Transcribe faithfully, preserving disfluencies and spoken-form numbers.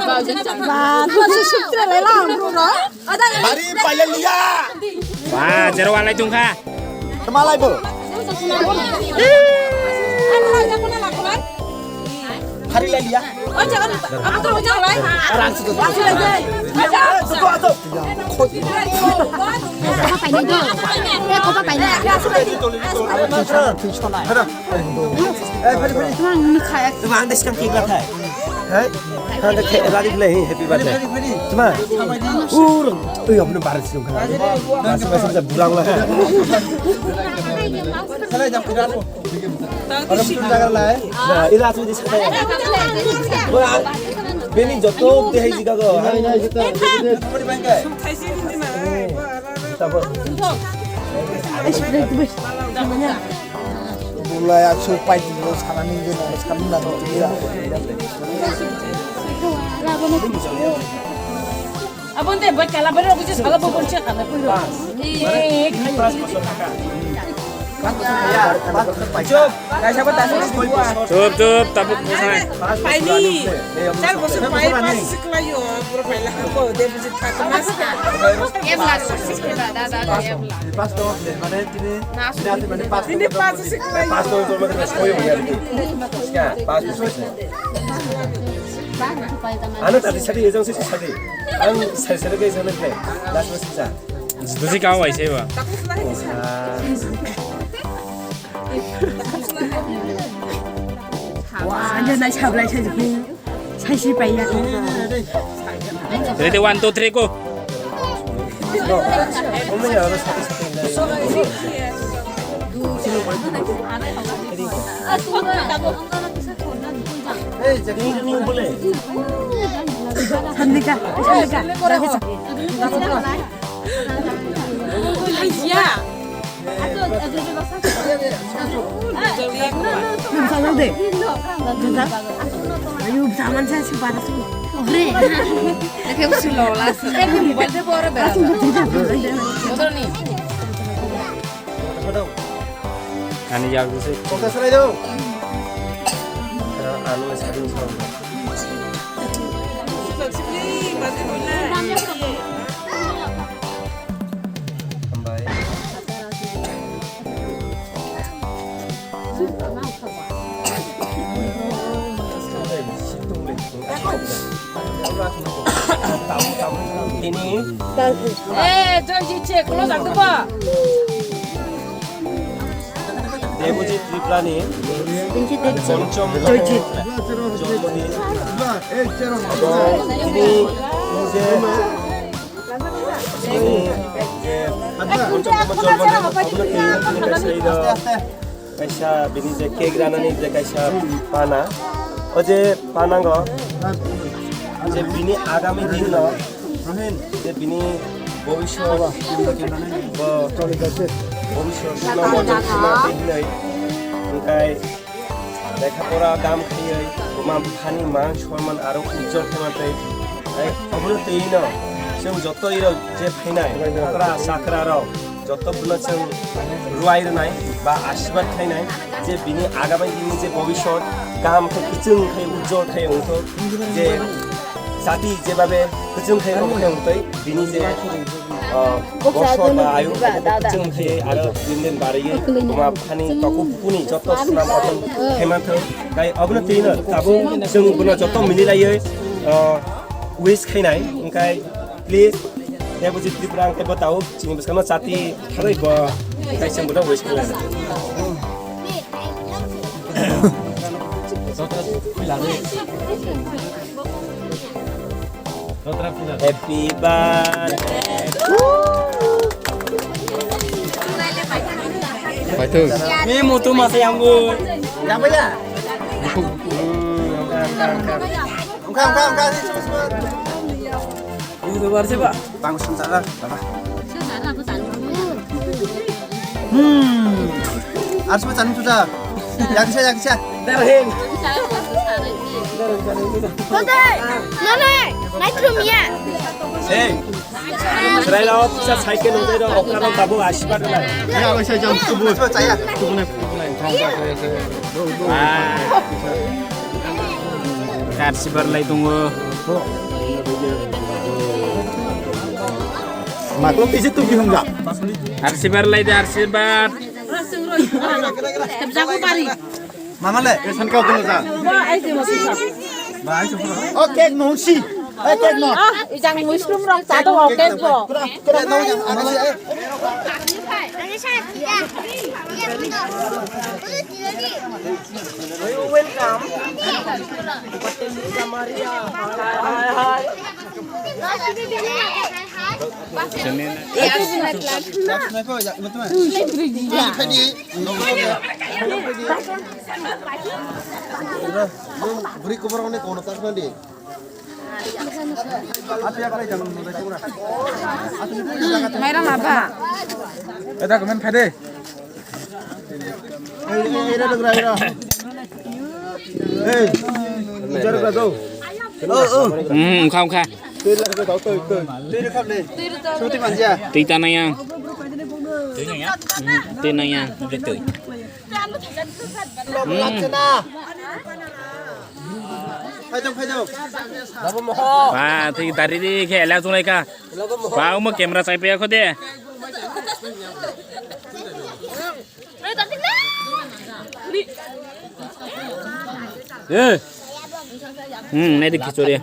Ba, to se suktra le la, bro. Bari paila liya. Ba, jero walai tungkha. Malai bo. Hari lai liya. Arang sudah. Ato, ato. Kopa paina do. Eh, kopa paina. Hada. Eh, Fadi, Fadi. Tuma ang nukha. Tuma ang deskang kik lathai. Hai? Ang dekhe, lari le, happy birthday. Tuma. Ur. Ui, apne barat sih kan. Masih, masih bisa bulang lah. Orang pun jaga lah. Nah, ini langsung di sana. Bini joto dehai jiga go. Bulai aksuk pai di lo sana ni je no sana ni na no. Abon de bai kala bai rok je sala bo bon che kana pui ro. Eh, Chup, chup, tabuk bwsai. Paini. Char bosor pai pas sikla yo, bro paila ko de buji ta mas ka. Tini pas sikla yo. Ano tadi sadi ejang sih sadi. Ang sari sari ke sana ke. Last mas sa. Dusi kau ai seba. Wah, anda nai sablai sajiku. Saisi paiya. Ready, one, two, three, go. Sandika, sandika. Ayu, zaman saya sih panas. Ore. Eke usi lola si. Eke mobile de bore bera. Motor ni. Ani jal dise. Kota salai do. Anu sabun sabun. Hambai. Ini. Eh, Joy G che, close up ba. Debojit Tripuranni ponchom Joy G. Jonmodin. Ini je Kaisa bini je cake ranani je kaisa pana, o je panango je bini agami dinno je bini bobiswt bo bobiswt no motom khaima tei hinwi hwnkhe Lekha pora gam khaiwi buma buphani man sonman aro ujjol khaima tei, tei obono twi no chwng joto iro je phainai okra chakra rok joto bono chwng ruai rwnai ba asirwad khlainai je bini agami dini je bobiswt gam khe kwchwng khai ujjol khai wngthok je jati jebabe kwchwng khai omo khai wngtwi bini je Bosor ba ayung chwng khe aro din din barwi buma buphani toku bukuni joto swnam kotor khe manthok. Tei obono twi no tabuk chwng bono joto mili laiwi wish khainai. Wngkhe please Debojit Tripura wngkhe bo tabuk chini bwskangno chati kharwi bo tei chwng bono wish khainai. Happy birthday. Paithung. Ni mutu masa yang bu. Yang apa ya? Engkau, engkau, engkau. Ini tuh baru sih, Pak. Bang, sebentar lah, Bapak. Hmm. Harus macam itu dah. Yang bisa, yang bisa. Darhin. None, none, naitrum ya. Hey. Selain lo bisa cycle untuk okra lo tabuk asibad lah. Ya, bisa jam tubuh. Tubuh naik, tubuh naik. Karsibar lai tunggu. Maklo tisi tuki hwnjak. Arsibar lai de, arsibar. Kebjago bari. Mama le, pesan kau dulu sa. Ba, ai se mo sisa. Ba, ai se mo. Oh, cake no si. Eh, cake no. Ah, ijang mushroom rong sado o cake bo. Kura, kura no yang ano si. Welcome. Buri kubur ini kono tak nanti. Maira maba. Ada kemen kade. Ei, ei, ei, ei, ei, ei. Ei, bicara ka kau. Oh, oh. Hmm, kau kha. Tui lah ka kau, tui, tui. Tui lah kau le. Suti manja. Tui tanayang. Tui nang ya? Hmm, tui nang ya. Tui. Hmm. Phaidong, phaidong. Ba, tui dari di khe ela chunai kha. Ba, omo camera chai paya kho de. Eh. Hmm, nai di khichuri.